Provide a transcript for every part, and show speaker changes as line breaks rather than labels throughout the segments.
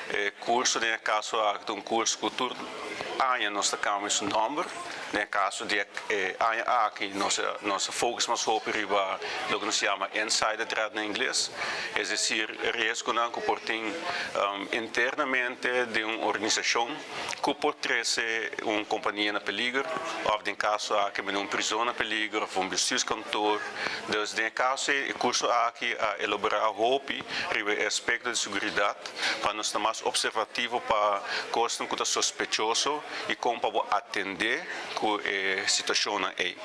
E curso den e caso aki ta un curso cu tur aña nos ta cambia su nomber. Den e caso di e aña aki nos nos a focus mas hopi riba loke nos yama insider threat na ingles, es decir, riesgonan cu por tin internamente den un organisacion cu por trece un compania na peliger of den caso aki mene un prison na peliger of un bestuurskantoor. Dus den e caso e curso aki a elabora hopi riba e aspecto di seguridad pa nos ta mas observativo pa cosnan cu ta sospechoso y con pa bo atende cu e situacionnan ey.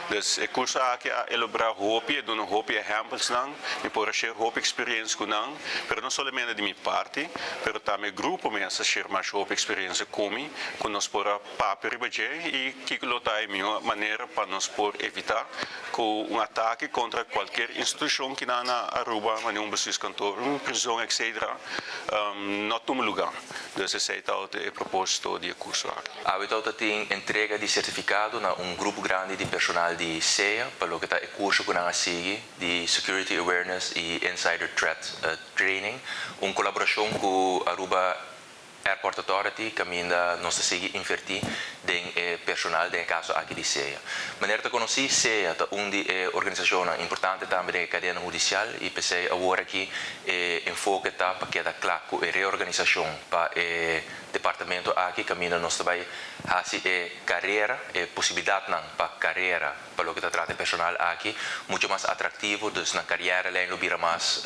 Dus e curso aki a elabora hopi, e duna hopi ehempelsnan, mi por a share hopi experiencia cu nan, pero no solamente di mi parti, pero tambe e grupo mes a share masha hopi experiencia cu mi, cu nos por a papia riba dje y kico lo ta e miho manera pa nos por evita cu un atake contra cualkier institucion ki nan na Aruba, manera un bestuurskantoor, un prison etc. No tuma luga. Dus esey ta e proposito di e curso aki.
Awe ta tin entrega di certificado na un grupo grandi di personal di SEA pa loke ta e curso cu nan a sigui di Security Awareness y Insider Threat Training, un colaboracion cu Aruba Airport Authority, caminda nos ta sigui inverti den personal, den caso aki di SEA. Manera ta conoci, SEA ta un di e organisacion importante tambe den cadena hudicial y p'esey awor aki e enfoke ta pa keda cla cu e reorganisacion pa e departamento aki, caminda nos tambe haci e carera, e posibilidad pa carera pa loke ta trata personal aki, mucho mas atractivo, dus nan carera lo bira mas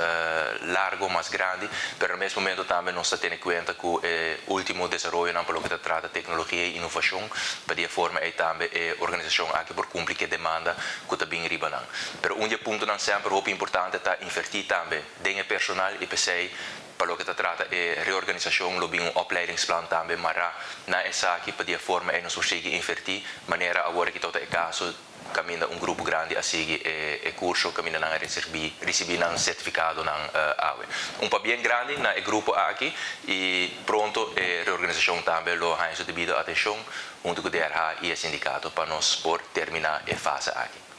largo, mas grandi, pero na mes momento tambe nos ta tene cuenta cu e ultimo desaroyo pa loke ta trata tecnologia y innovacion, pa di forma ey tambe e organisacion aki por cumpli cu e demanda cu ta bin riba nan. Pero un punto semper hopi importante ta inverti tambe den personal y p'esey pa loke ta trata e reorganisacion lo bin un opleidingsplan tambe mara na esaki, pa di forma ey nos sigui inverti, manera awor cu ta e caso caminda un grupo grandi a sigui e curso, caminda nan a ricibi nan certificado nan awe. Un pabien grandi na e grupo aki y pronto e reorganisacion tambe lo haya su debido atencion hunto cu DRH y e sindicato pa nos por termina e fase aki.